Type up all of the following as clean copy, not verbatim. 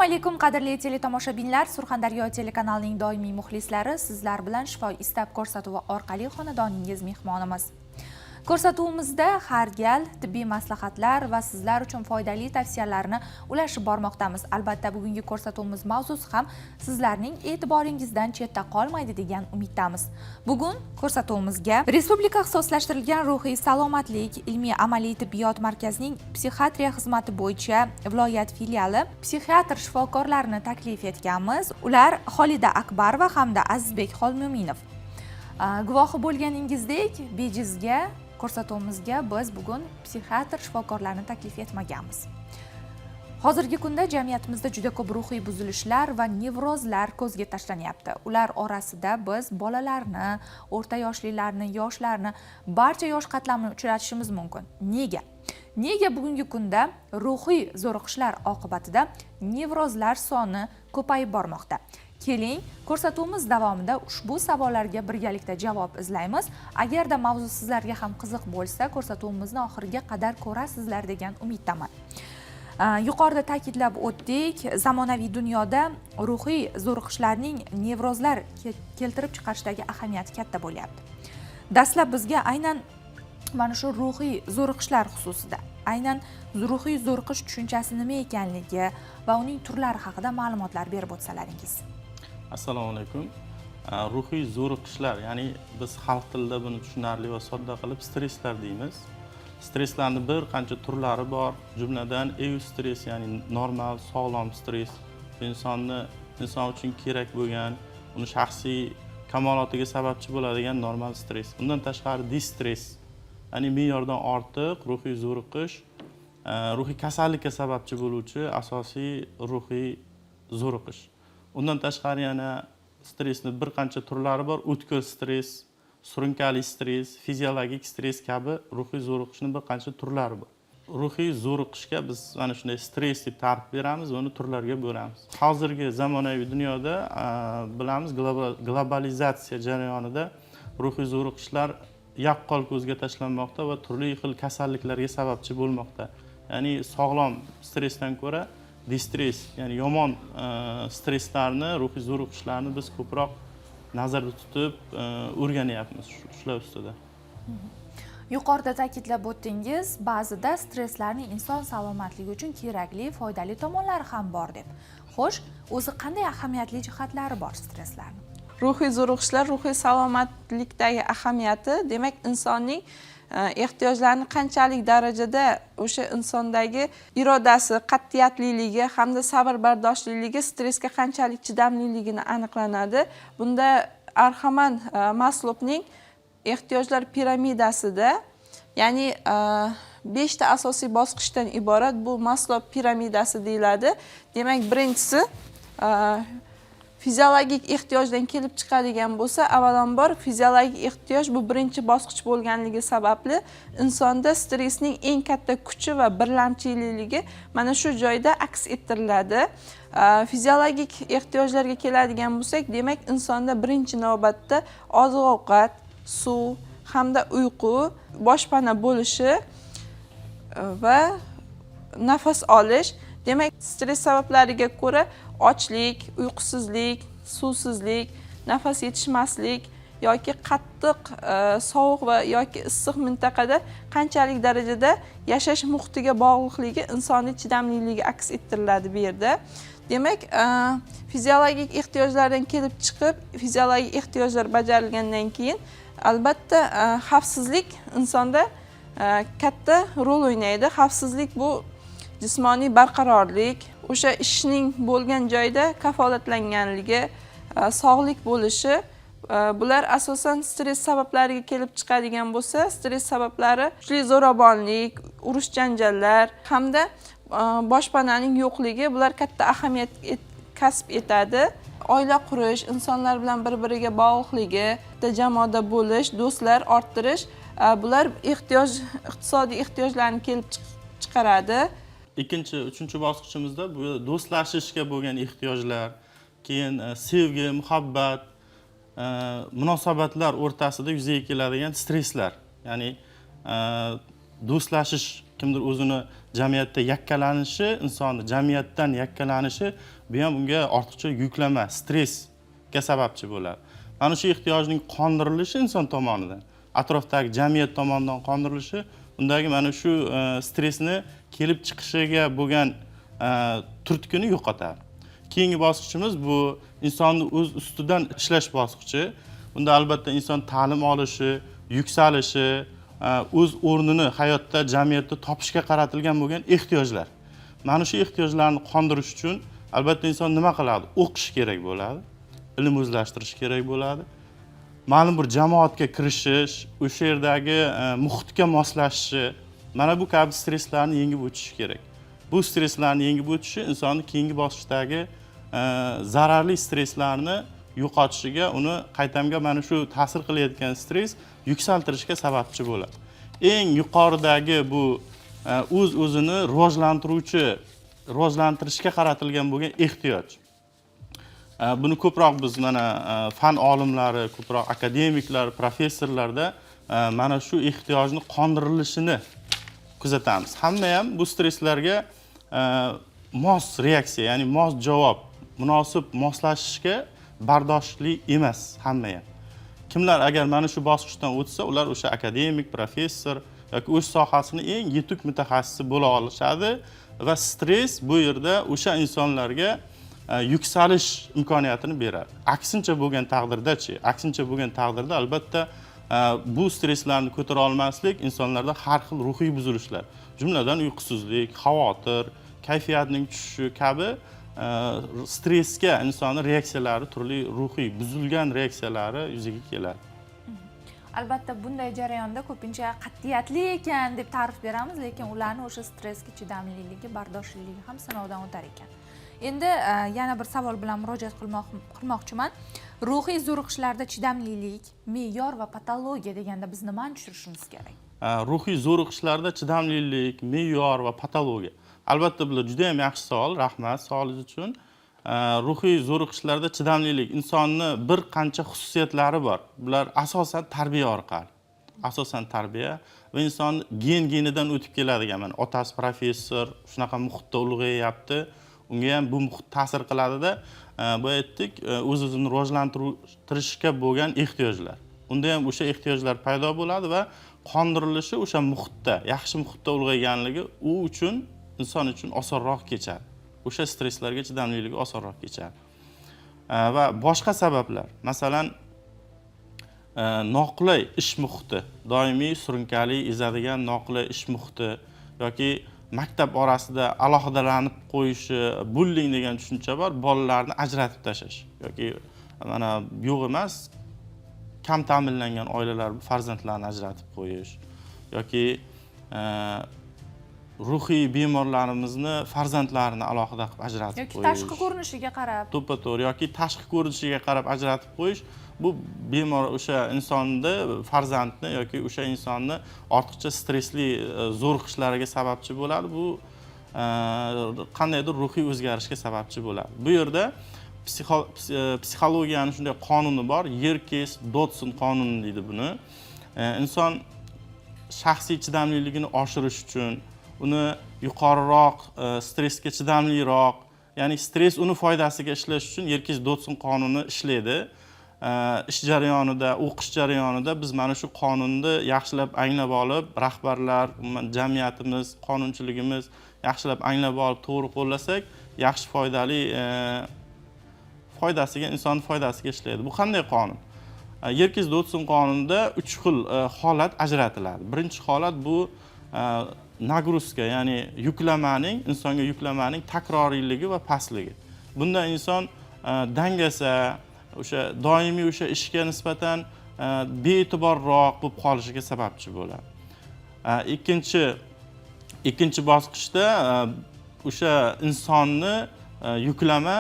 Assalomu alaykum, qadrli teletomoshabinlar! Surxondaryo telekanalining doimiy muxlislari, sizlar bilan "Shifo istab" ko'rsatuvi orqali xonadoningiz mehmonimiz. Ko'rsatuvimizda har gal tibbiy maslahatlar va sizlar uchun foydali tavsiyalarni ulashib bormoqdamiz. Albatta, bugungi ko'rsatuvimiz mavzusi ham sizlarning e'tiboringizdan chetda qolmaydi degan umiddamiz. Bugun ko'rsatuvimizga Respublika ixtisoslashtirilgan ruhiy salomatlik ilmiy amaliy tibbiyot markazining psixiatriya xizmati bo'yicha viloyat filiali psixiatr shifokorlarini taklif etganmiz. Ular Xolida Akbarova hamda Azizbek Xolmo'minov. Guvohi bo'lganingizdek, bejizga ko'rsatuvimizga biz bugun psixiatr shifokorlarni taklif etmaganmiz. Hozirgi kunda jamiyatimizda juda ko'p ruhiy buzilishlar va nevrozlar ko'zga tashlanyapti. Ular orasida biz bolalarni, o'rta yoshlilarni, yoshlarni, barcha yosh qatlamini uchratishimiz mumkin. Nega bugungi kunda ruhiy zo'riqishlar oqibatida nevrozlar soni ko'payib bormoqda? Keling, ko'rsatuvimiz davomida ushbu savollarga birgalikda javob izlaymiz. Agarda mavzu sizlarga ham qiziq bo'lsa, ko'rsatuvimizni oxiriga qadar ko'rasizlar degan umiddaman. Yuqorida ta'kidlab o'tdik, zamonaviy dunyoda ruhiy zo'riqishlarning nevrozlar keltirib chiqarishdagi ahamiyati katta bo'lyapti. Dastlab bizga aynan mana shu ruhiy zo'riqishlar xususida, aynan ruhiy zo'riqish tushunchasi nima ekanligi va uning turlari haqida ma'lumotlar berib o'tsalaringiz. Assalomu alaykum. Ruhiy zo'riqishlar, ya'ni biz xalq tilida buni tushunarli va sodda qilib stresslar deymiz. Stresslarni bir qancha turlari bor, jumladan eustress, ya'ni normal, sog'lom stress, bu inson uchun kerak bo'lgan, uni shaxsiy kamolotiga sababchi bo'ladigan normal stress. Undan tashqari distress, ya'ni me'yordan ortiq ruhiy zo'riqish, ruhiy kasallikka sababchi bo'luvchi asosiy ruhiy zo'riqish. Undan tashqari yana stressni bir qancha turlari bor: o'tkir stress, surunkali stress, fiziologik stress kabi ruhiy zo'riqishni bir qancha turlari bor. Ruhiy zo'riqishga biz mana shunday stress deb ta'rif beramiz va uni turlarga bo'lamiz. Hozirgi zamonaviy dunyoda, bilamiz, globalizatsiya jarayonida ruhiy zo'riqishlar yaqqol ko'zga tashlanmoqda va turli xil kasalliklarga sababchi bo'lmoqda. Ya'ni sog'lom stressdan ko'ra distress, ya'ni yomon stresslarni, ruhiy zo'riqishlarni biz ko'proq nazarda tutib o'rganyapmiz shular ustida. Yuqorida ta'kidlab o'tdingiz, ba'zida stresslarning inson salomatligi uchun kerakli, foydali tomonlari ham bor deb. Xo'sh, o'zi qanday ahamiyatli jihatlari bor stresslarni? Ruhiy zo'riqishlar ruhiy salomatlikdagi ahamiyati, demak, insonning ehtiyojlarini qanchalik darajada, o'sha insondagi irodasi, qat'iyatliligi hamda sabr bardoshliligi stressga qanchalik chidamliligini aniqlanadi. Bunda Abraxam Maslovning ehtiyojlar piramidasida, ya'ni beshta asosiy bosqichdan iborat, bu Maslov piramidasi deyiladi. Demak, birinchisi fiziologik ehtiyojdan kelib chiqadigan bo'lsa, avvalambor fiziologik ehtiyoj bu birinchi bosqich bo'lganligi sababli insonda stressning eng katta kuchi va birlamchiligi mana shu joyda aks ettiriladi. Fiziologik ehtiyojlarga keladigan bo'lsak, demak, insonda birinchi navbatda oziq ovqat, suv hamda uyqu, boshpana bo'lishi va nafas olish. Demak, stress sabablariga ko'ra ochlik, uyqusizlik, suvsizlik, nafas yetishmaslik yoki qattiq sovuq va yoki issiq mintaqada qanchalik darajada yashash muhitiga bog'liqligi, insoniy chidamliligi aks ettiriladi bu yerda. Demak, fiziologik ehtiyojlardan kelib chiqib, fiziologik ehtiyojlar bajarilgandan keyin, albatta, xavfsizlik insonda katta rol o'ynaydi. Xavfsizlik bu jismoniy barqarorlik, o'sha ishning bo'lgan joyda kafolatlanganligi, sog'lik bo'lishi. Bular asosan stress sabablariga kelib chiqadigan bo'lsa, stress sabablari kuchli zo'ravonlik, urush janjallar hamda boshpananing yo'qligi, bular katta ahamiyat kasb etadi. Oila qurish, insonlar bilan bir biriga bog'liqligi, bitta jamoada bo'lish, do'stlar orttirish, bular ehtiyoj, iqtisodiy ehtiyojlarni kelib chiqaradi. Ikkinchi, uchinchi bosqichimizda bu do'stlashishga bo'lgan ehtiyojlar, keyin sevgi, muhabbat, munosabatlar o'rtasida yuzaga keladigan stresslar, ya'ni do'stlashish Kimdir o'zini jamiyatda yakkalanishi, insonni jamiyatdan yakkalanishi, bu ham unga ortiqcha yuklama, stressga sababchi bo'ladi. Mana shu ehtiyojning qondirilishi inson tomonidan, atrofdagi jamiyat tomonidan qondirilishi undagi mana shu stressni kelib chiqishiga bo'lgan turtkini yo'qotadi. Keyingi bosqichimiz bu insonni o'z ustidan ishlash bosqichi. Bunda albatta inson ta'lim olishi, yuksalishi, o'z o'rnini hayotda, jamiyatda topishga qaratilgan bo'lgan ehtiyojlar. Mana shu ehtiyojlarni qondirish uchun albatta inson nima qiladi? O'qish kerak bo'ladi, ilm o'zlashtirish kerak bo'ladi, ma'lum bir jamoatga kirishish, o'sha yerdagi muhitga moslashishi, mana bu kabi stresslarni yengib o'tishi kerak. Bu stresslarni yengib o'tishi insonni keyingi bosqichdagi zararli stresslarni yo'qotishiga, uni qaytamga mana shu ta'sir qilayotgan stress yuksaltirishga sababchi bo'ladi. Eng yuqoridagi bu o'z o'zini rivojlantiruvchi, rivojlantirishga qaratilgan bo'lgan ehtiyoj. Buni ko'proq biz mana fan olimlari, ko'proq akademiklar, professorlarda mana shu ehtiyojni qondirilishini kuzatamiz. Hamma ham bu stresslarga mos reaksiya, ya'ni mos javob, munosib moslashishga bardoshli emas hamma ham. Kimlar agar mana shu bosqichdan o'tsa, ular o'sha akademik, professor yoki o'z sohasini eng yetuk mutaxassisi bo'la olishadi va stress bu yerda o'sha insonlarga yuksalish imkoniyatini beradi. Aksincha bo'lgan taqdirdachi? Aksincha bo'lgan taqdirda albatta bu stresslarni ko'tara olmaslik insonlarda har xil ruhiy buzilishlar, jumladan uyqusizlik, xavotir, kayfiyatning tushishi kabi stressga insonni reaksiyalari, turli ruhiy buzilgan reaksiyalari yuzaga keladi. Albatta, bunday jarayonda ko'pincha qat'iyatli ekan deb ta'rif beramiz, lekin ularni o'sha stressga chidamliligi, bardoshliligi ham sinovdan o'tar ekan. Endi yana bir savol bilan murojaat qilmoqchiman. Ruhiy zo'riqishlarda chidamlilik me'yor va patologiya deganda biz nimani tushunishimiz kerak? Ruhiy zo'riqishlarda chidamlilik me'yor va patologiya. Albatta, bular juda yam yaxshi savol, rahmat savolingiz uchun. Ruhiy zo'riqishlarda chidamlilik, insonni bir qancha xususiyatlari bor. Bular asosan tarbiya orqali, asosan tarbiya va inson genidan o'tib keladigan. Mana, otasi professor, shunaqa muhitda ulg'ayyapti, unga ham bu muhit ta'sir qiladida. Boya aytdik, o'z o'zini rivojlantirishga bo'lgan ehtiyojlar, unda ham o'sha ehtiyojlar paydo bo'ladi va qondirilishi o'sha muhitda, yaxshi muhitda ulg'ayganligi u uchun, inson uchun osonroq kechadi, o'sha stresslarga chidamliligi osonroq kechadi. Va boshqa sabablar, masalan, noqulay ish muhiti, doimiy surunkali, ezadigan noqulay ish muhiti yoki maktab orasida alohidalanib qo'yishi, bulling degan tushuncha bor, bolalarni ajratib tashlash yoki mana yo'q emas, kam ta'minlangan oilalar farzandlarini ajratib qo'yish yoki ruhiy bemorlarimizni farzandlarini alohida qilib ajratib yoki qo'yish. Tashqi ko'rinishiga qarab. To'ppa to'g'ri, yoki tashqi ko'rinishiga qarab ajratib qo'yish, bu bemor o'sha insonni farzandni yoki o'sha insonni ortiqcha stressli zo'riqishlariga sababchi bo'ladi. Bu qandaydir ruhiy o'zgarishga sababchi bo'ladi. Bu yerda psixologiyani shunday qonuni bor, Yerkes Dodson qonuni deydi buni. Inson shaxsiy chidamliligini oshirish uchun, uni yuqoriroq stressga chidamliroq, ya'ni stress uni foydasiga ishlash uchun Yerkes Dodson qonuni ishlaydi. Ish jarayonida, o'qish jarayonida biz mana shu qonunni yaxshilab anglab olib, rahbarlar, umuman jamiyatimiz, qonunchiligimiz yaxshilab anglab olib, to'g'ri qo'llasak, yaxshi, foydali, foydasiga, inson foydasiga ishlaydi. Bu qanday qonun? Yerkes Dodson qonunida uch xil holat ajratiladi. Birinchi holat bu нагрузка, ya'ni yuklamaning, insonga yuklamaning takroriyligi va pastligi. Bunda inson dangasa, o'sha doimiy o'sha ishga nisbatan bee'tiborroq bo'lib qolishiga sababchi bo'ladi. Ikkinchi bosqichda o'sha insonni yuklama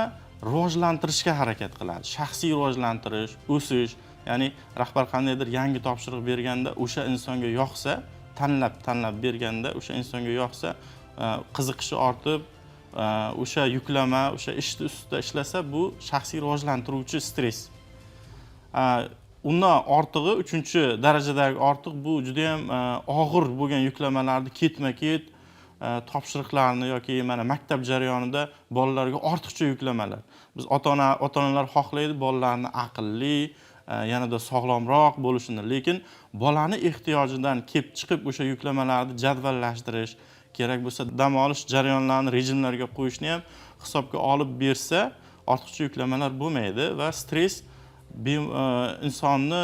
rivojlantirishga harakat qiladi, shaxsiy rivojlantirish, o'sish, ya'ni rahbar qandaydir yangi topshiriq berganda, o'sha insonga yoqsa, tanlab tanlab berganda, o'sha insonga yoqsa, qiziqishi ortib, o'sha yuklama, o'sha ishni ustida ishlasa, bu shaxsiy rivojlantiruvchi stress. Undan ortig'i, uchinchi darajadagi ortiq, bu judayam og'ir bo'lgan yuklamalarni, ketma ket topshiriqlarni yoki mana maktab jarayonida bolalarga ortiqcha yuklamalar. Biz ota onalar xohlaydi bolalarni aqlli, yanada sog'lomroq bo'lishini, lekin bolani ehtiyojidan kelib chiqib o'sha yuklamalarni jadvallashtirish kerak bo'lsa, dam olish jarayonlarini rejimlarga qo'yishni ham hisobga olib bersa, ortiqcha yuklamalar bo'lmaydi va stress insonni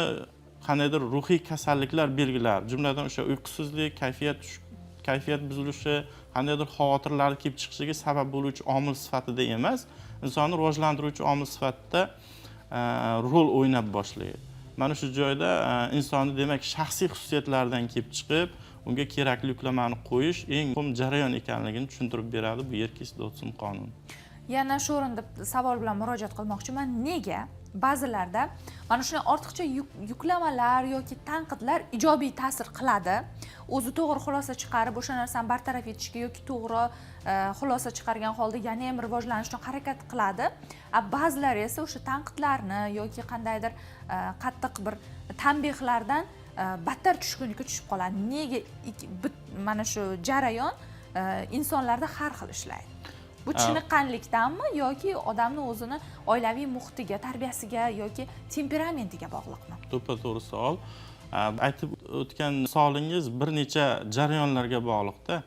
qandaydir ruhiy kasalliklar belgilari, jumladan o'sha uyqusizlik, kayfiyat buzilishi, qandaydir xavotirlarni kelib chiqishiga sabab bo'luvchi omil sifatida emas, insonni rivojlantiruvchi omil sifatida rol o'ynab boshlaydi. Mana shu joyda insonni, demak, shaxsiy xususiyatlaridan kelib chiqib unga kerakli yuklamani qo'yish eng muhim jarayon ekanligini tushuntirib beradi bu Yerkes Dotson qonuni. Yana shu o'rinda savol bilan murojaat qilmoqchiman: nega ba'zilarda mana shunday ortiqcha yuklamalar yoki tanqidlar ijobiy ta'sir qiladi, o'zi to'g'ri xulosa chiqarib o'sha narsani bartaraf etishga yoki to'g'ri xulosa chiqargan holda yana ham rivojlanish uchun harakat qiladi, a ba'zilari esa o'sha tanqidlarni yoki qandaydir qattiq bir tanbehlardan battar tushkunlikka tushib qoladi? Nega mana shu jarayon insonlarda har xil ishlaydi? Bu chiniqqanlikdanmi yoki odamni o'zini oilaviy muhitiga, tarbiyasiga yoki temperamentiga bog'liqmi? To'ppa to'g'ri savol. Aytib o'tgan savolingiz bir necha jarayonlarga bog'liqda,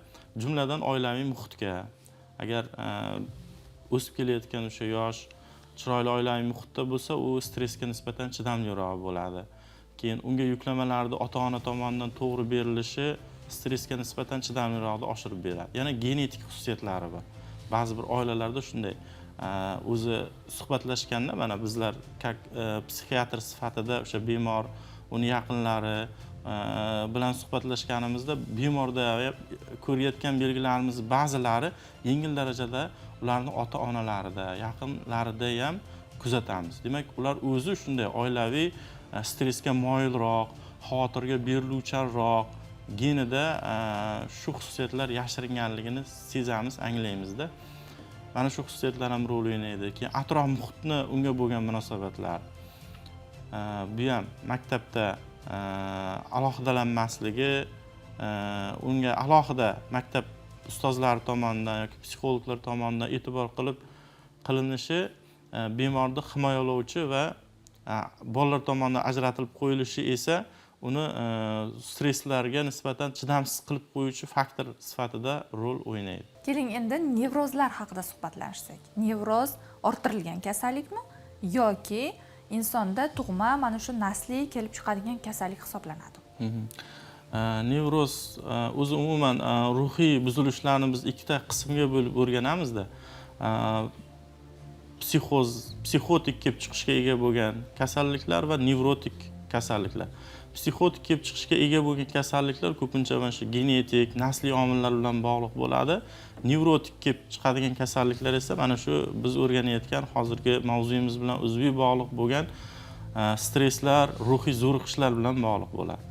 jumladan oilaviy muhitga. Agar o'sib kelayotgan o'sha yosh chiroyli oilaviy muhitda bo'lsa, u stressga nisbatan chidamliroq bo'ladi. Keyin unga yuklamalarni ota ona tomonidan to'g'ri berilishi stressga nisbatan chidamliroqni oshirib beradi. Yana genetik xususiyatlari bor. Ba'zi bir oilalarda shunday, o'zi suhbatlashganda, mana bizlar как psixiatr sifatida o'sha bemor, uni yaqinlari bilan suhbatlashganimizda, bemorda ko'rayotgan belgilarimiz ba'zilari yengil darajada ularni ota onalarida, yaqinlarida ham kuzatamiz. Demak, ular o'zi shunday oilaviy stressga moyilroq, xavotirga beriluvchanroq, genida shu xususiyatlar yashiringanligini sezamiz, anglaymizda. Mana shu xususiyatlar ham rol o'ynaydi. Keyin atrof muhitni unga bo'lgan munosabatlar, bu ham maktabda alohidalanmasligi, unga alohida maktab ustozlari tomonidan yoki psixologlar tomonidan e'tibor qilib qilinishi, bemorni himoyalovchi va bolalar tomonidan ajratilib qo'yilishi esa uni stresslarga nisbatan chidamsiz qilib qo'yuvchi faktor sifatida rol o'ynaydi. Keling, endi nevrozlar haqida suhbatlashsak. Nevroz orttirilgan kasallikmi yoki insonda tug'ma, mana shu nasliy kelib chiqadigan kasallik hisoblanadi? Nevroz o'zi umuman ruhiy buzilishlarni biz ikkita qismga bo'lib o'rganamizda. Psixoz, psixotik kelib chiqishga ega bo'lgan kasalliklar va nevrotik kasalliklar. Psixotik kelib chiqishga ega bo'lgan kasalliklar ko'pincha mana shu genetik, nasliy omillar bilan bog'liq bo'ladi. Nevrotik kelib chiqadigan kasalliklar esa mana shu biz o'rganayotgan hozirgi mavzuyimiz bilan uzviy bog'liq bo'lgan stresslar, ruhiy zo'riqishlar bilan bog'liq bo'ladi.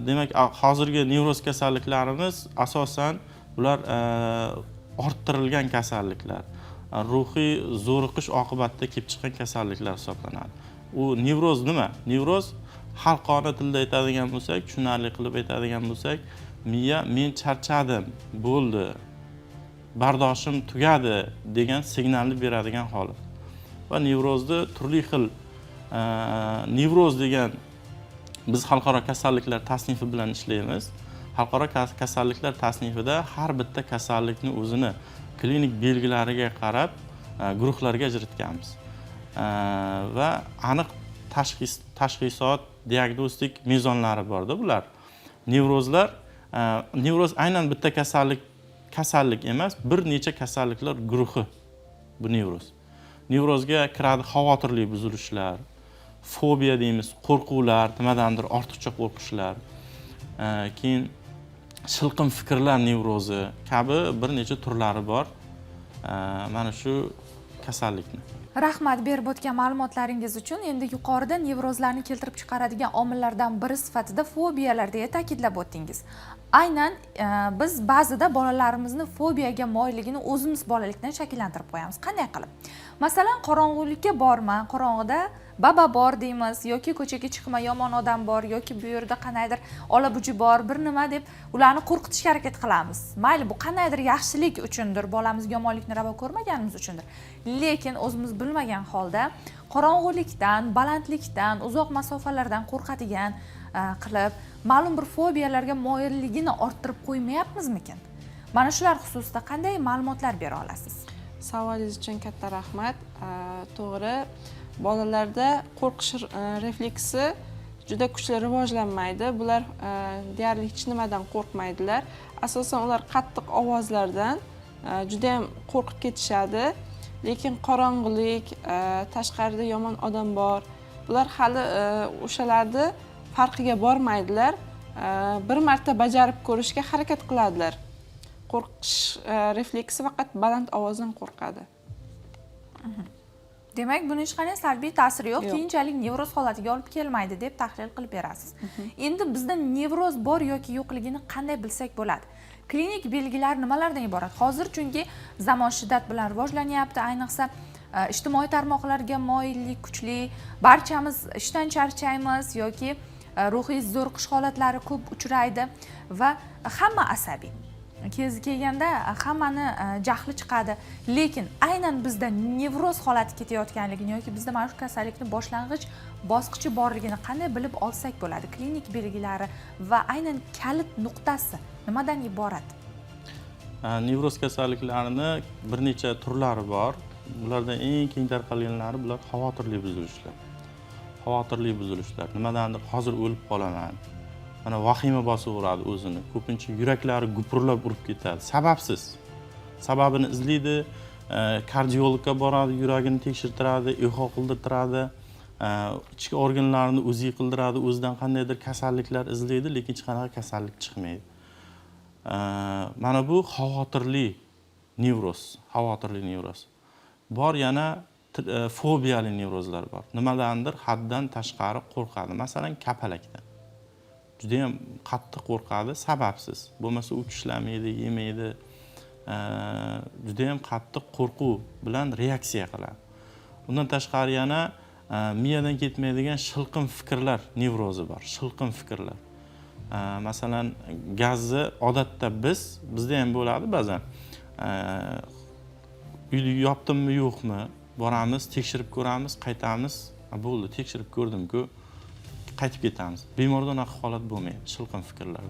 Demak, hozirgi nevroz kasalliklarimiz asosan bular orttirilgan kasalliklar, ruhiy zo'riqish oqibatida kelib chiqqan kasalliklar hisoblanadi. U nevroz nima? Nevroz, xalqona tilda aytadigan bo'lsak, tushunarli qilib aytadigan bo'lsak, miya "Men charchadim, bo'ldi, bardoshim tugadi" degan signalni beradigan holat. Va nevrozni turli xil, nevroz degan biz xalqaro kasalliklar tasnifi bilan ishlaymiz. Xalqaro kasalliklar tasnifida har bitta kasallikni o'zini klinik belgilariga qarab guruhlarga ajratganmiz. Va aniq tashxis, tashxisot, diagnostik mezonlari borda bular. Nevrozlar, nevroz aynan bitta kasallik emas, bir necha kasalliklar guruhi bu nevroz. Nevrozga kiradi xavotirli buzilishlar, fobiya deymiz, qo'rquvlar, nimadandir ortiqcha qo'rqishlar, keyin shilqim fikrlar nevrozi kabi bir necha turlari bor mana shu kasallikni. Rahmat berib o'tgan ma'lumotlaringiz uchun. Endi yuqorida nevrozlarni keltirib chiqaradigan omillardan biri sifatida fobiyalar deya ta'kidlab o'tdingiz. Aynan biz ba'zida bolalarimizni fobiyaga moyilligini o'zimiz bolalikdan shakllantirib qo'yamiz. Qanday qilib? Masalan, qorong'ulikka borma, qorong'ida Baba bor deymiz yoki ko'chaga chiqma, yomon odam bor yoki bu yerda qandaydir ola buji bor, bir nima deb ularni qo'rqitishga harakat qilamiz. Mayli, bu qandaydir yaxshilik uchundir, bolamizga yomonlikni ravo ko'rmaganimiz uchundir, lekin o'zimiz bilmagan holda qorong'ulikdan, balandlikdan, uzoq masofalardan qo'rqadigan qilib, ma'lum bir fobiyalarga moyilligini orttirib qo'ymayapmizmikin? Mana shular xususida qanday ma'lumotlar bera olasiz? Savolingiz uchun katta rahmat. To'g'ri, bolalarda qo'rqish refleksi juda kuchli rivojlanmaydi. Bular deyarli hech nimadan qo'rqmaydilar. Asosan ular qattiq ovozlardan judayam qo'rqib ketishadi, lekin qorong'ulik, tashqarida yomon odam bor, bular hali o'shalarni farqiga bormaydilar. Bir marta bajarib ko'rishga harakat qiladilar. Qo'rqish refleksi faqat baland ovozdan qo'rqadi. Demak, buni hech qanday salbiy ta'siri yo'q, Yo'q. keyinchalik nevroz holatiga olib kelmaydi deb tahlil qilib berasiz. Endi bizda nevroz bor yoki yo'qligini qanday bilsak bo'ladi? Klinik belgilar nimalardan iborat hozir? Chunki zamon shiddat bilan rivojlanyapti, ayniqsa ijtimoiy tarmoqlarga moyillik kuchli, barchamiz ishdan charchaymiz yoki ruhiy zo'riqish holatlari ko'p uchraydi va hamma asabiy, kezi kelganda hammani jahli chiqadi. Lekin aynan bizda nevroz holati ketayotganligini yoki bizda mana shu kasallikni boshlang'ich bosqichi borligini qanday bilib olsak bo'ladi? Klinik belgilari va aynan kalit nuqtasi nimadan iborat? Nevroz kasalliklarini bir necha turlari bor. Bulardan eng keng tarqalganlari bular xavotirli buzilishlar. Xavotirli buzilishlar, nimadandir hozir o'lib qolaman, mana vahima bosaveradi o'zini. Ko'pincha yuraklari gupurlab urib ketadi sababsiz, sababini izlaydi, kardiologga boradi, yuragini tekshirtiradi, eho qildirtiradi, ichki organlarini УЗИ qildiradi, o'zidan qandaydir kasalliklar izlaydi, lekin hech qanaqa kasallik chiqmaydi. Mana bu xavotirli nevroz. Xavotirli nevroz bor, yana fobiyali nevrozlar bor. Nimadandir haddan tashqari qo'rqadi, masalan, kapalakdan judayam qattiq qo'rqadi sababsiz, bo'lmasa u tishlamaydi, yemaydi, judayam qattiq qo'rquv bilan reaksiya qiladi. Undan tashqari yana miyadan ketmaydigan shilqim fikrlar nevrozi bor. Shilqim fikrlar, masalan, gazni odatda bizda ham bo'ladi ba'zan, uyni yopdimmi, yo'qmi, boramiz, tekshirib ko'ramiz, qaytamiz. "Ha, bo'ldi, tekshirib ko'rdimku", qaytib ketamiz. Bemorda unaqa holat bo'lmaydi. Shilqim fikrlar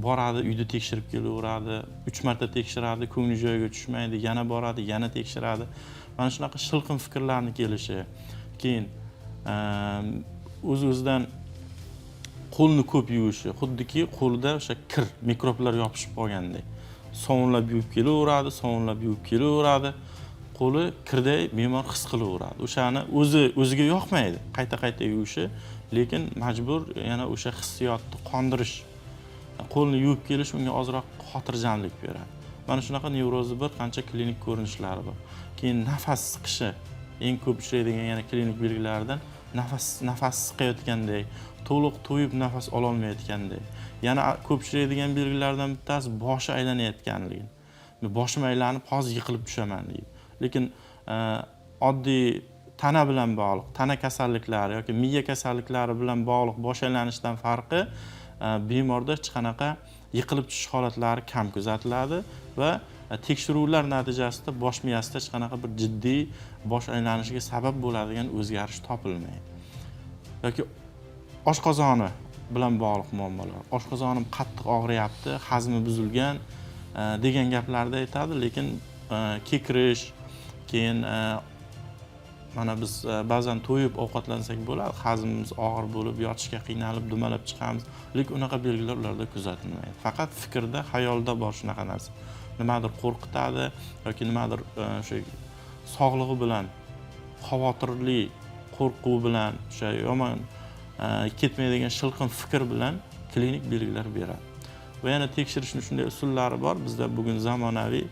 boradi, uyda tekshirib kelaveradi, uch marta tekshiradi, ko'ngli joyiga tushmaydi, yana boradi, yana tekshiradi. Mana shunaqa shilqim fikrlarni kelishi, keyin o'z o'zidan qo'lni ko'p yuvishi, xuddiki qo'lida o'sha kir, mikroblar yopishib qolgandek, sovunlab yuvib kelaveradi, sovunlab yuvib kelaveradi, qo'li kirday bemor his qilaveradi. O'shani o'zi o'ziga yoqmaydi qayta qayta yuvishi, lekin majbur, yana o'sha hissiyotni qondirish, qo'lni yuvib kelish unga ozroq xotirjamlik beradi. Mana shunaqa nevrozni bir qancha klinik ko'rinishlari bor. Keyin nafas siqishi eng ko'p uchraydigan yana klinik belgilaridan. Nafas siqayotgandek, to'liq to'yib nafas ololmayotgandek. Yana ko'p uchraydigan belgilardan bittasi boshi aylanayotganligi. Boshim aylanib, hozir yiqilib tushaman, deydi. Lekin oddiy tana bilan bog'liq, tana kasalliklari yoki miya kasalliklari bilan bog'liq bosh aylanishdan farqi, bemorda hech qanaqa yiqilib tushish holatlari kam kuzatiladi va tekshiruvlar natijasida bosh miyasida hech qanaqa bir jiddiy bosh aylanishiga sabab bo'ladigan o'zgarish topilmaydi. Yoki oshqozoni bilan bog'liq muammolar, oshqozonim qattiq og'riyapti, hazmi buzilgan degan gaplarni aytadi, lekin kekirish, keyin mana biz ba'zan to'yib ovqatlansak bo'ladi, hazmimiz og'ir bo'lib, yotishga qiynalib, dumalab chiqamiz, lekin unaqa belgilar ularda kuzatilmaydi. Faqat fikrda, xayolda bor shunaqa narsa, nimadir qo'rqitadi yoki nimadir o'sha sog'lig'i bilan xavotirli, qo'rquv bilan, o'sha yomon ketmaydigan shilqim fikr bilan klinik belgilar beradi. Va yana tekshirishni shunday usullari bor bizda bugun zamonaviy.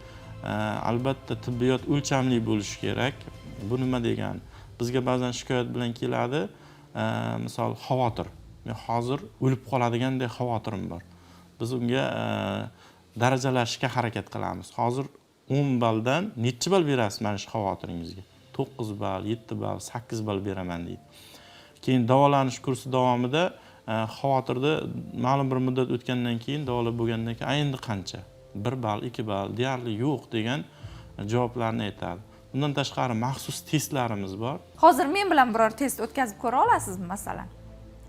Albatta tibbiyot o'lchamli bo'lishi kerak. Bu nima degani? Bizga ba'zan shikoyat bilan keladi, misol, xavotir, men hozir o'lib qoladigandek xavotirim bor. Biz unga darajalashga harakat qilamiz. Hozir 10 balldan nechi ball berasiz mana shu xavotiringizga? 9 ball, 7 ball, 8 ball beraman deydi. Keyin davolanish kursi davomida xavotirda ma'lum bir muddat o'tgandan keyin, davolab bo'lgandan keyin, endi qancha? 1 ball, 2 ball, deyarli yo'q degan javoblarni aytadi. Bundan tashqari maxsus testlarimiz bor. Hozir men bilan biror test o'tkazib ko'ra olasizmi, masalan?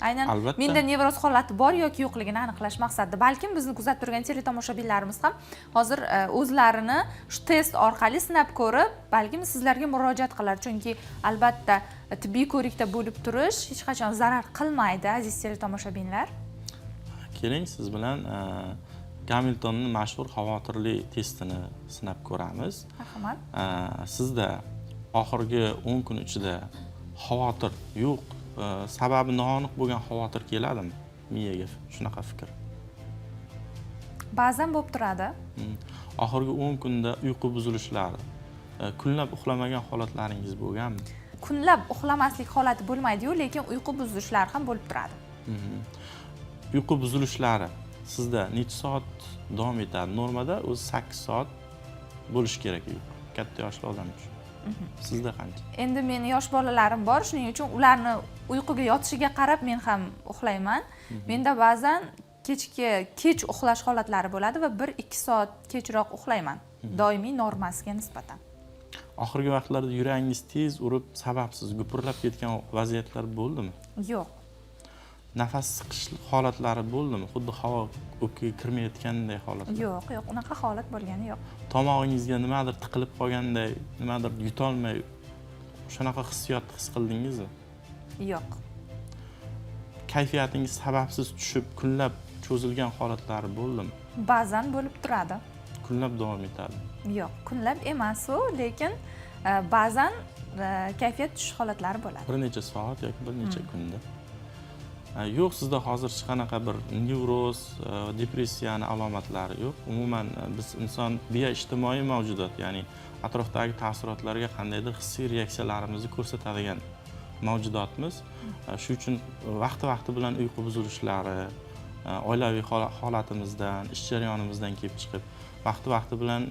Aynan Albatta. menda nevroz holati bor yoki yo'qligini aniqlash maqsadida. Balkim bizni kuzatib turgan teletomoshabinlarimiz ham hozir o'zlarini shu test orqali sinab ko'rib, balkim sizlarga murojaat qilar. Chunki albatta tibbiy ko'rikda bo'lib turish hech qachon zarar qilmaydi, aziz teletomoshabinlar. Keling, siz bilan Gamiltonni mashhur xavotirli testini sinab ko'ramiz. Marhamat. Sizda oxirgi 10 kun ichida xavotir yo'q, sababi noaniq bo'lgan xavotir keladimi miyaga, shunaqa fikr? Ba'zan bo'lib turadi. Oxirgi 10 kunda uyqu buzilishlari, kunlab uxlamagan holatlaringiz bo'lganmi? Kunlab uxlamaslik holati bo'lmaydi-yu, lekin uyqu buzilishlari ham bo'lib turadi. Uyqu buzilishlari sizda necha soat davom etadi? Normada o'zi 8 soat bo'lishi kerak uyqu katta yoshli odam uchun. Sizda qancha? Endi meni yosh bolalarim bor, shuning uchun ularni uyquga yotishiga qarab men ham uxlayman. Menda ba'zan kechki kech uxlash holatlari bo'ladi va 1-2 soat kechroq uxlayman doimiy normasiga nisbatan. Oxirgi vaqtlarda yuragingiz tez urib, sababsiz gupurlab ketgan vaziyatlar bo'ldimi? Yo'q. Nafas siqish holatlari bo'ldimi, xuddi havo o'pkaga kirmayotganday holatlar? Yo'q, unaqa holat bo'lgani yo'q. Tomog'ingizga nimadir tiqilib qolganday, nimadir yutolmay, shunaqa hissiyot his qildingizmi? Yo'q. Kayfiyatingiz sababsiz tushib, kunlab cho'zilgan holatlari bo'ldimi? Ba'zan bo'lib turadi. Kunlab davom etadi? Yo'q, kunlab emas u, lekin ba'zan kayfiyat tushish holatlari bo'ladi. Bir necha soat yoki bir necha kunda? Yo'q, sizda hozir hech qanaqa bir nevroz, depressiyani alomatlari yo'q. Umuman biz inson bioijtimoiy mavjudot, ya'ni atrofdagi taassurotlarga qandaydir hissiy reaksiyalarimizni ko'rsatadigan mavjudotmiz. Shu uchun vaqti-vaqti bilan uyqu buzilishlari, oilaviy holatimizdan, ish jarayonimizdan kelib chiqib, vaqti-vaqti bilan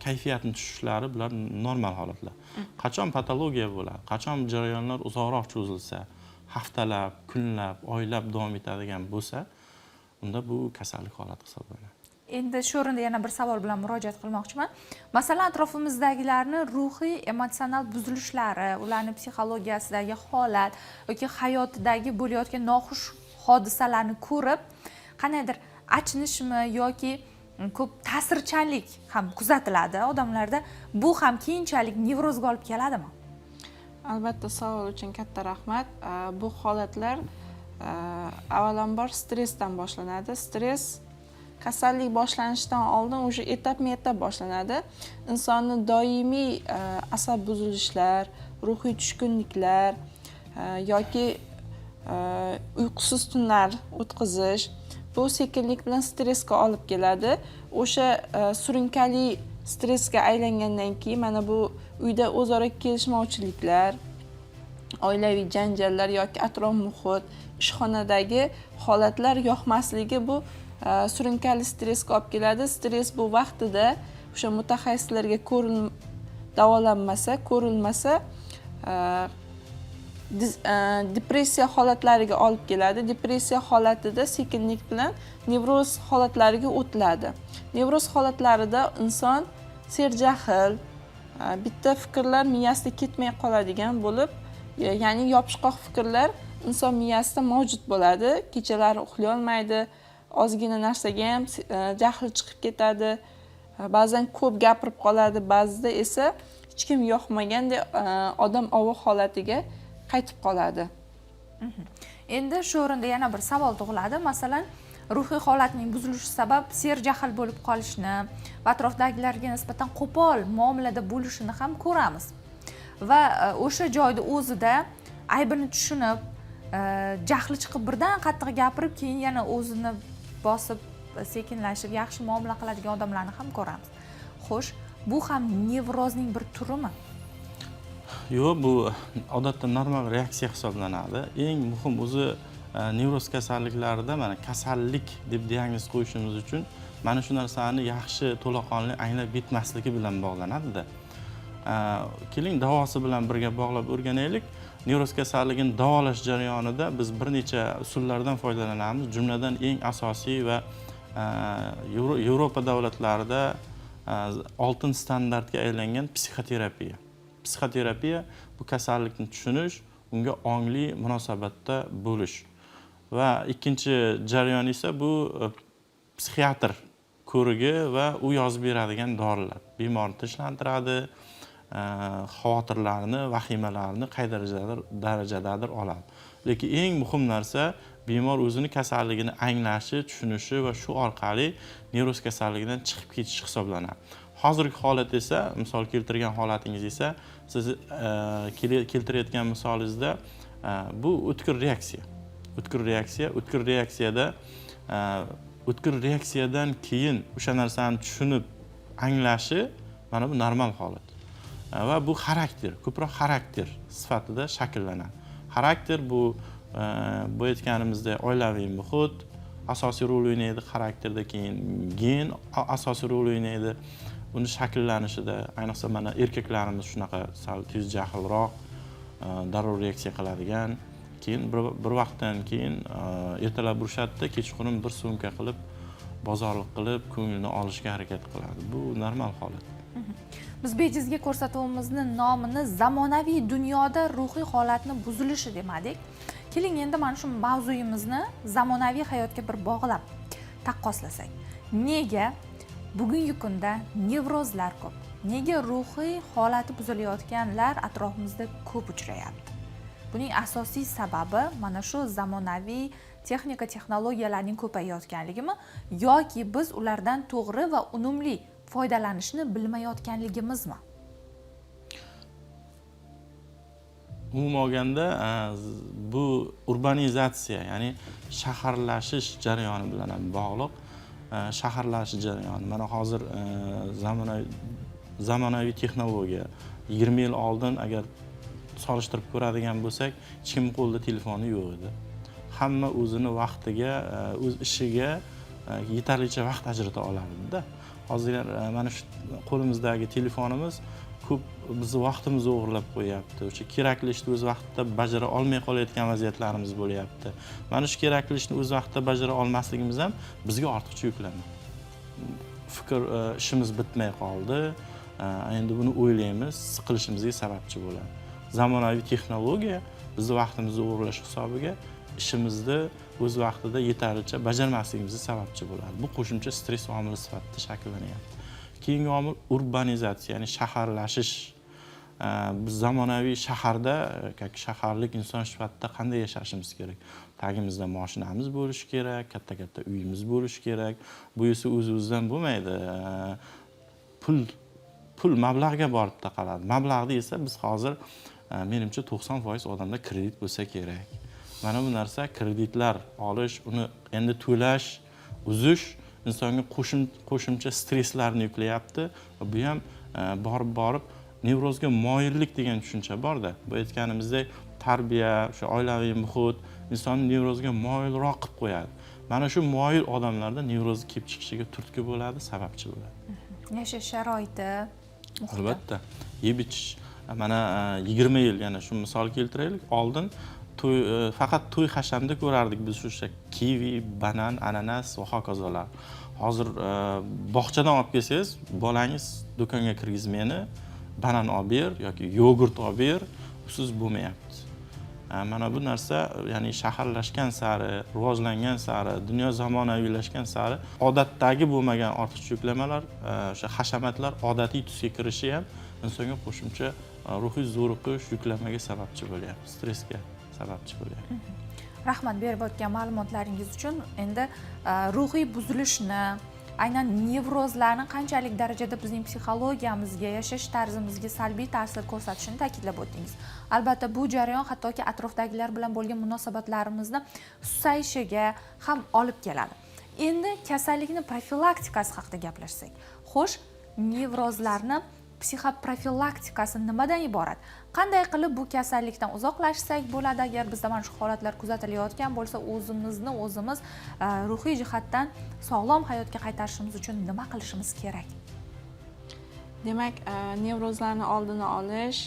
kayfiyatni tushishlari, bular normal holatlar. Qachon patologiya bo'ladi? Qachon jarayonlar uzoqroq cho'zilsa, haftalab, kunlab, oylab davom etadigan bo'lsa, unda bu kasallik holati hisoblanadi. Endi shu o'rinda yana bir savol bilan murojaat qilmoqchiman. Masalan, atrofimizdagilarni ruhiy, emotsional buzilishlari, ularni psixologiyasidagi holat yoki hayotidagi bo'layotgan noxush hodisalarni ko'rib, qandaydir achinishmi yoki ko'p ta'sirchanlik ham kuzatiladi odamlarda. Bu ham keyinchalik nevrozga olib keladimi? Albatta, savol uchun katta rahmat. Bu holatlar avvalambor stressdan boshlanadi. Stress kasallik boshlanishidan oldin уже etapma-etap boshlanadi. Insonni doimiy asab buzilishlar, ruhiy tushkunliklar yoki uyqusiz tunlar o'tkazish, bu sekinlik bilan stressga olib keladi. O'sha surunkali stressga aylangandan keyin mana bu uyda o'zaro kelishmovchiliklar, oilaviy janjallar yoki atrof muhit, ishxonadagi holatlar yoqmasligi, bu surunkali stressga olib keladi. Stress bu vaqtida o'sha mutaxassislarga davolanmasa, ko'rilmasa, depressiya holatlariga olib keladi. Depressiya holatida sekinlik bilan nevroz holatlariga o'tiladi. Nevroz holatlarida inson serjahl, bitta fikrlar miyasida ketmay qoladigan bo'lib, ya'ni yopishqoq fikrlar inson miyasida mavjud bo'ladi. Kechalari uxlay olmaydi, ozgina narsaga ham jahli chiqib ketadi, ba'zan ko'p gapirib qoladi, ba'zida esa hech kim yoqmagandek odam ovi holatiga qaytib qoladi. Endi shu o'rinda yana bir savol tug'iladi. Masalan, ruhiy holatning buzilishi sabab serjahl bo'lib qolishni va atrofdagilarga nisbatan qo'pol muomalada bo'lishini ham ko'ramiz. Va o'sha joyda o'zida aybini tushunib, jahli chiqib birdan qattiq gapirib, keyin yana o'zini bosib, sekinlashib, yaxshi muomala qiladigan odamlarni ham ko'ramiz. Xo'sh, bu ham nevrozning bir turimi? Yo'q, bu odatda normal reaksiya hisoblanadi. Eng muhim o'zi nevroz kasalliklarida mana kasallik deb diagnoz qo'yishimiz uchun mana shu narsani yaxshi to'laqonli anglab yetmasligi bilan bog'lanadi-da. Keling, davosi bilan birga bog'lab o'rganaylik. Nevroz kasalligini davolash jarayonida biz bir necha usullardan foydalanamiz. Jumladan, eng asosiy va Yevropa davlatlarida oltin standartga aylangan psixoterapiya. Psixoterapiya bu kasallikni tushunish, unga ongli munosabatda bo'lish. Va ikkinchi jarayon esa bu psixiatr ko'rigi va u yozib beradigan dorilar. Bemorni tinchlantiradi, xavotirlarni, vahimalarni qay darajadadir oladi. Lekin eng muhim narsa bemor o'zini kasalligini anglashi, tushunishi va shu orqali nevroz kasalligidan chiqib ketishi hisoblanadi. Hozirgi holat esa, misol keltirgan holatingiz esa, siz keltirayotgan misolingizda bu o'tkir reaksiya. O'tkir reaksiya, o'tkir reaksiyada o'tkir reaksiyadan keyin o'sha narsani tushunib anglashi mana bu normal holat. Va bu xarakter, ko'proq xarakter sifatida shakllanadi. Xarakter bu bu aytganimizdek oilaviy muhit asosiy rol o'ynaydi xarakterda, keyin gen asosiy rol o'ynaydi uni shakllanishida. Ayniqsa mana erkaklarimiz shunaqa sal tez jahlroq, darrov reaksiya qiladigan. Keyin bir vaqtdan keyin ertalab urishadida, kechqurun bir sumka qilib bozorlik qilib ko'nglini olishga harakat qiladi. Bu normal holat. Biz bejizga ko'rsatuvimizni nomini zamonaviy dunyoda ruhiy holatni buzilishi demadik. Keling, endi mana shu mavzuyimizni zamonaviy hayotga bir bog'lab taqqoslasak. Nega bugungi kunda nevrozlar ko'p? Nega ruhiy holati buzilayotganlar atrofimizda ko'p uchrayapti? Buning asosiy sababi mana shu zamonaviy texnika, texnologiyalarning ko'payayotganligimi yoki biz ulardan to'g'ri va unumli foydalanishni bilmayotganligimizmi? Umuman olganda bu urbanizatsiya, ya'ni shaharlashish jarayoni bilan ham bog'liq. Shaharlashish jarayoni mana hozir zamonaviy texnologiya. 20 yil oldin agar solishtirib ko'radigan bo'lsak, hech kimning qo'lida telefoni yo'q edi. Hamma o'zini vaqtiga, o'z ishiga yetarlicha vaqt ajrata olardida. Hozir mana shu qo'limizdagi telefonimiz ko'p bizni vaqtimizni o'g'irlab qo'yapti. O'sha kerakli ishni o'z vaqtida bajara olmay qolayotgan vaziyatlarimiz bo'lyapti. Mana shu kerakli ishni o'z vaqtida bajara olmasligimiz ham bizga ortiqcha yuklama. Fikr, ishimiz bitmay qoldi. Endi buni o'ylaymiz, siqilishimizga sababchi bo'ladi. Zamonaviy texnologiya bizni vaqtimizni o'g'irlash hisobiga ishimizni o'z vaqtida yetarlicha bajarmasligimizga sababchi bo'ladi. Bu qo'shimcha stress omili sifatida shakllanyapti. Keyingi omil urbanizatsiya, ya'ni shaharlashish. Biz zamonaviy shaharda, как shaharlik inson sifatida qanday yashashimiz kerak? Tagimizda mashinamiz bo'lishi kerak, katta-katta uyimiz bo'lishi kerak. Bu esa o'z-o'zidan bo'lmaydi. Pul mablag'ga borib taqaladi. Mablag'ni esa biz hozir menimcha 90% odamda kredit bo'lsa kerak. Mana bu narsa kreditlar olish, uni endi to'lash, uzish insonga qo'shimcha stresslarni yuklayapti. Va bu ham borib borib nevrozga moyillik degan tushuncha borda. Bu aytganimizdek tarbiya, o'sha oilaviy muhit insonni nevrozga moyilroq qilib qo'yadi. Mana shu moyil odamlarda nevroz kelib chiqishiga turtki bo'ladi, sababchi bo'ladi. Yashash sharoiti, muhiti. Albatta, yeb ichish. Mana 20 yil, yana shu misol keltiraylik. Oldin faqat to'y hashamda ko'rardik biz o'sha kivi, banan, ananas va hokazolar. Hozir bog'chadan olib kelsangiz, bolangiz do'konga kirgiz meni, banan olib ber yoki yogurt olib ber, usiz bo'lmayapti. Mana bu narsa, ya'ni shaharlashgan sari, rivojlangan sari, dunyo zamonaviylashgan sari odatdagi bo'lmagan ortiqcha yuklamalar, o'sha hashamatlar odatiy tusga kirishi ham insonga qo'shimcha ruhiy zo'riqish, yuklamaga sababchi bo'lyapti, stressga sababchi bo'lyapti. Rahmat berib o'tgan ma'lumotlaringiz uchun. Endi ruhiy buzilishni, aynan nevrozlarni qanchalik darajada bizning psixologiyamizga, yashash tarzimizga salbiy ta'sir ko'rsatishini ta'kidlab o'tdingiz. Albatta bu jarayon hattoki atrofdagilar bilan bo'lgan munosabatlarimizni susayishiga ham olib keladi. Endi kasallikni profilaktikasi haqida gaplashsak. Xo'sh, nevrozlarni psixoprofilaktikasi nimadan iborat? Qanday qilib bu kasallikdan uzoqlashsak bo'ladi? Agar bizda mana shu holatlar kuzatilayotgan bo'lsa, o'zimizni o'zimiz ruhiy jihatdan sog'lom hayotga qaytarishimiz uchun nima qilishimiz kerak? Demak, nevrozlarni oldini olish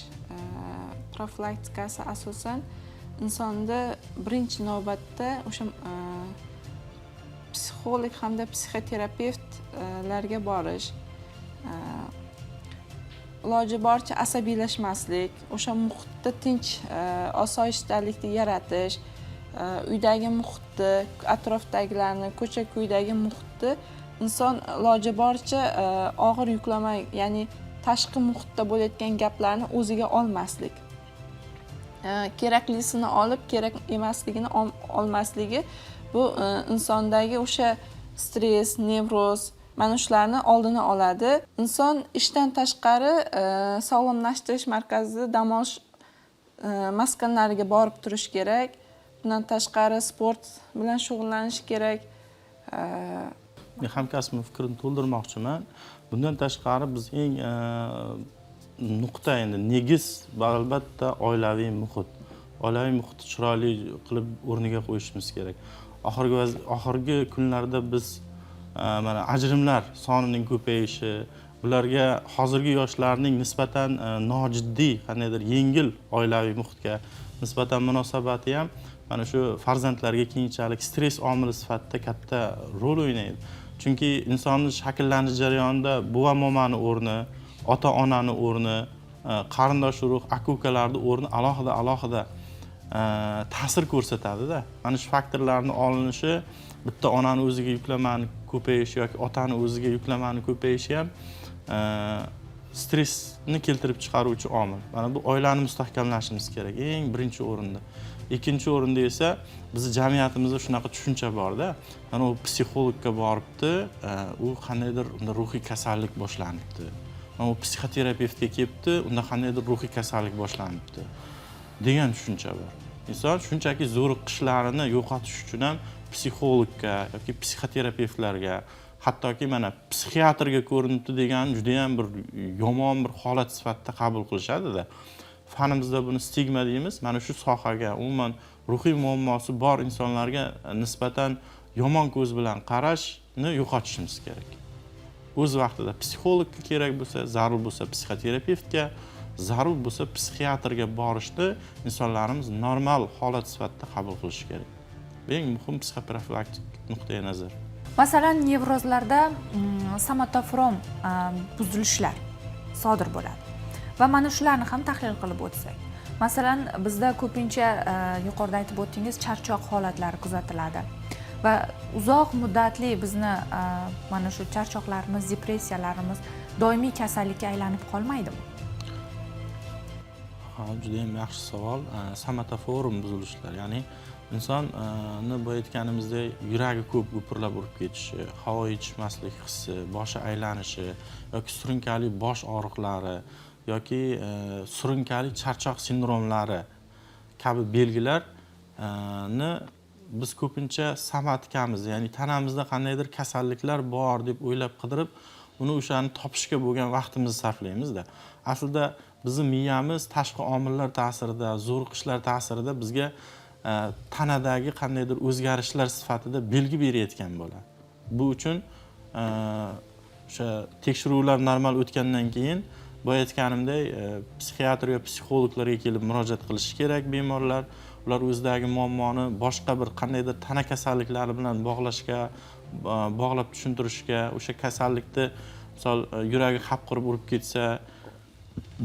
profilaktikasi asosan insonda birinchi navbatda o'sha psixolog hamda psixoterapevtlarga borish, iloji boricha asabiylashmaslik, o'sha muhitda tinch, osoyishtalikni yaratish, uydagi muhitni, atrofdagilarni, ko'cha ko'ydagi muhitni inson iloji boricha og'ir yuklama, ya'ni tashqi muhitda bo'layotgan gaplarni o'ziga olmaslik, keraklisini olib, kerak emasligini olmasligi, bu insondagi o'sha stress, nevroz, mana shularni oldini oladi. Inson ishdan tashqari sog'lomlashtirish markazida dam olish maskanlariga borib turish kerak. Bundan tashqari sport bilan shug'ullanish kerak. Men hamkasbimni fikrini to'ldirmoqchiman. Bundan tashqari biz eng nuqta, endi negiz va albatta oilaviy muhit. Oilaviy muhitni chiroyli qilib o'rniga qo'yishimiz kerak. Oxirgi kunlarda biz mana ajrimlar sonining ko'payishi, bularga hozirgi yoshlarning nisbatan nojiddiy, qandaydir yengil oilaviy muhitga nisbatan munosabati ham mana shu farzandlarga keyinchalik stress omili sifatida katta rol o'ynaydi. Chunki insonni shakllanish jarayonida buva momani o'rni, ota onani o'rni, qarindosh urug', aka ukalarni o'rni alohida alohida ta'sir ko'rsatadida. Mana shu faktorlarni olinishi, bitta onani o'ziga yuklamani ko'payishi yoki otani o'ziga yuklamani ko'payishi ham stressni keltirib chiqaruvchi omil. Mana bu oilani mustahkamlashimiz kerak eng birinchi o'rinda. Ikkinchi o'rinda esa bizni jamiyatimizda shunaqa tushuncha borda, mana u psixologga boribdi, u qandaydir unda ruhiy kasallik boshlanibdi, mana u psixoterapevtga kelibdi, unda qandaydir ruhiy kasallik boshlanibdi degan tushuncha bor. Inson shunchaki zo'riqishlarini yo'qotish uchun ham psixologga yoki psixoterapevtlarga, hattoki mana psixiatrga ko'rinibdi degan judayam bir yomon bir holat sifatida qabul qilishadida. Fanimizda buni stigma deymiz. Mana shu sohaga, umuman ruhiy muammosi bor insonlarga nisbatan yomon ko'z bilan qarashni yo'qotishimiz kerak. O'z vaqtida psixologga kerak bo'lsa, zarur bo'lsa psixoterapevtga, zarur bo'lsa psixiatrga borishni insonlarimiz normal holat sifatida qabul qilishi kerak. Bu eng muhim psixoprofilaktik nuqtai nazar. Masalan, nevrozlarda somatoform buzilishlar sodir bo'ladi va mana shularni ham tahlil qilib o'tsak. Masalan, bizda ko'pincha, yuqorida aytib o'tdingiz, charchoq holatlari kuzatiladi va uzoq muddatli bizni mana shu charchoqlarimiz, depressiyalarimiz doimiy kasallikka aylanib qolmaydimi? Ha, judayam yaxshi savol. Somatoform buzilishlar, ya'ni insonni boya aytganimizdek yuragi ko'p gupillab urib ketishi, havo yetishmaslik hissi, boshi aylanishi yoki surunkali bosh og'riqlari yoki surunkali charchoq sindromlari kabi belgilarni biz ko'pincha somatikamiz, ya'ni tanamizda qandaydir kasalliklar bor deb o'ylab qidirib, uni o'shani topishga bo'lgan vaqtimizni sarflaymizda. Aslida bizni miyamiz tashqi omillar ta'sirida, zo'riqishlar ta'sirida bizga tanadagi qandaydir o'zgarishlar sifatida belgi berayotgan bo'ladi. Bu uchun o'sha tekshiruvlar normal o'tgandan keyin, boya aytganimdek, psixiatr yo psixologlarga kelib murojaat qilishi kerak bemorlar. Ular o'zidagi muammoni boshqa bir qandaydir tana kasalliklari bilan bog'lashga, bog'lab tushuntirishga, o'sha kasallikni, misol, yuragi hapriqib urib ketsa,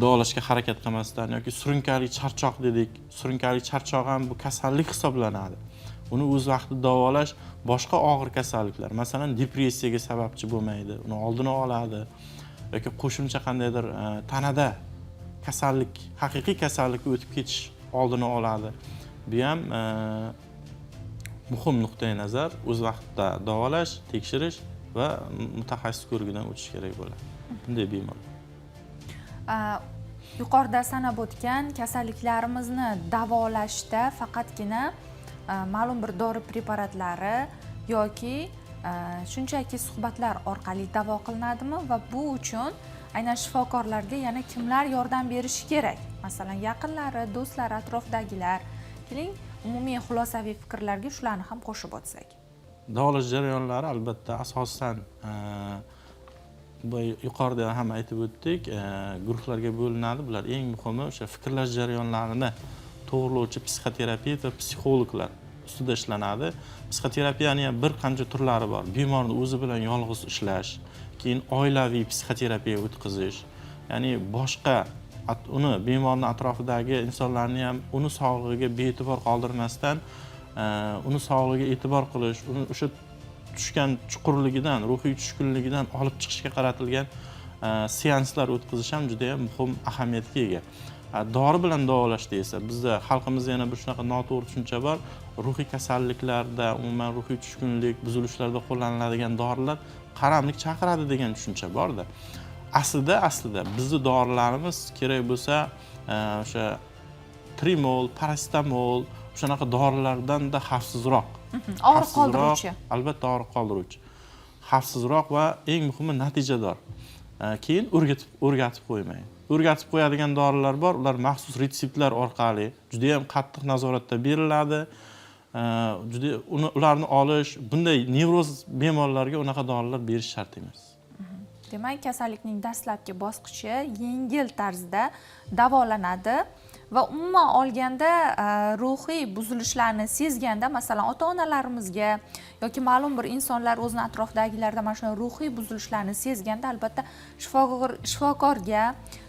davolashga harakat qilmasdan, yoki surunkali charchoq dedik, surunkali charchoq ham bu kasallik hisoblanadi. Uni o'z vaqtida davolash boshqa og'ir kasalliklar, masalan, depressiyaga sababchi bo'lmaydi, uni oldini oladi yoki qo'shimcha qandaydir tanada kasallik, haqiqiy kasallikka o'tib ketish oldini oladi. Bu ham muhim nuqtai nazar. O'z vaqtida davolash, tekshirish va mutaxassis ko'rigidan o'tish kerak bo'ladi bunday bemor. Yuqorida sanab o'tgan kasalliklarimizni davolashda faqatgina ma'lum bir dori preparatlari yoki shunchaki suhbatlar orqali davo qilinadimi va bu uchun aynan shifokorlarga yana kimlar yordam berishi kerak? Masalan, yaqinlari, do'stlari, atrofdagilar. Keling, umumiy xulosaviy fikrlarga shularni ham qo'shib o'tsak. Davolash jarayonlari albatta asosan Yuqorida ham aytib o'tdik, guruhlarga bo'linadi. Bular eng muhimi o'sha fikrlash jarayonlarini to'g'rilovchi psixoterapevt va psixologlar ustida ishlanadi. Psixoterapiyani ham bir qancha turlari bor. Bemorni o'zi bilan yolg'iz ishlash, keyin oilaviy psixoterapiya o'tkazish, ya'ni boshqa uni bemorni atrofidagi insonlarni ham uni sog'lig'iga bee'tibor qoldirmasdan, uni sog'lig'iga e'tibor qilish, uni o'sha tushgan chuqurligidan, ruhiy tushkunligidan olib chiqishga qaratilgan seanslar o'tkazish ham juda ham muhim ahamiyatga ega. Dori bilan davolashda esa bizda xalqimizda yana bir shunaqa noto'g'ri tushuncha bor. Ruhiy kasalliklarda, umuman ruhiy tushkunlik, buzilishlarda qo'llaniladigan dorilar qaramlik chaqiradi degan tushuncha borda. Aslida bizni dorilarimiz kerak bo'lsa, o'sha trimol, parasetamol, o'shanaqa dorilardan-da xavfsizroq. Og'riq qoldiruvchi. Albatta og'riq qoldiruvchi. Xavfsizroq va eng muhimi natijador. Keyin o'rgatib qo'ymang. O'rgatib qo'yadigan dorilar bor, ular maxsus retseptlar orqali juda ham qattiq nazoratda beriladi. Juda ularni olish, bunday nevroz bemorlarga unaqa dorilar berish shart emas. Demak, kasallikning dastlabki bosqichi yengil tarzda davolanadi va umuman olganda ruhiy buzilishlarni sezganda, masalan, ota-onalarimizga yoki ma'lum bir insonlar o'zini atrofidagilarda mana shunday ruhiy buzilishlarni sezganda albatta shifokorga,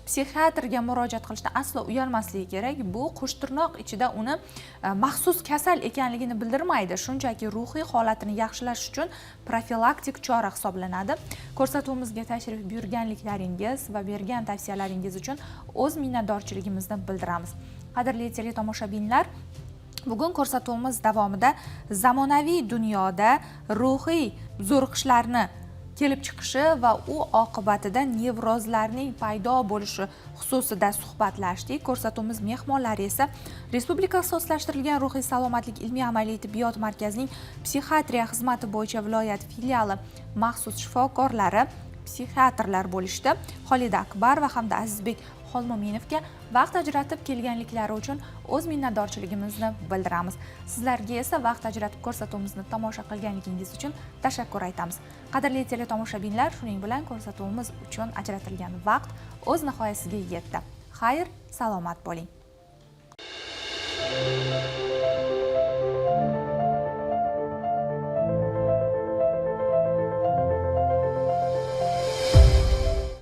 psixiatrga murojaat qilishdan aslo uyalmasligi kerak. Bu qo'shtirnoq ichida uni maxsus kasal ekanligini bildirmaydi, shunchaki ruhiy holatini yaxshilash uchun profilaktik chora hisoblanadi. Ko'rsatuvimizga tashrif buyurganliklaringiz va bergan tavsiyalaringiz uchun o'z minnatdorchiligimizni bildiramiz. Qadrli teletomoshabinlar, bugun ko'rsatuvimiz davomida zamonaviy dunyoda ruhiy zo'riqishlarni kelib chiqishi va u oqibatida nevrozlarning paydo bo'lishi xususida suhbatlashdik. Ko'rsatuvimiz mehmonlari esa Respublika ixtisoslashtirilgan ruhiy salomatlik ilmiy amaliy tibbiyot markazining psixiatriya xizmati bo'yicha viloyat filiali maxsus shifokorlari, psixiatrlar bo'lishdi. Xolida Akbarova hamda Azizbek Xolmo'minovga vaqt ajratib kelganliklari uchun o'z minnatdorchiligimizni bildiramiz. Sizlarga esa vaqt ajratib ko'rsatuvimizni tomosha qilganligingiz uchun tashakkur aytamiz. Qadrli teletomoshabinlar, shuning bilan ko'rsatuvimiz uchun ajratilgan vaqt o'z nihoyasiga yetdi. Xayr, salomat bo'ling.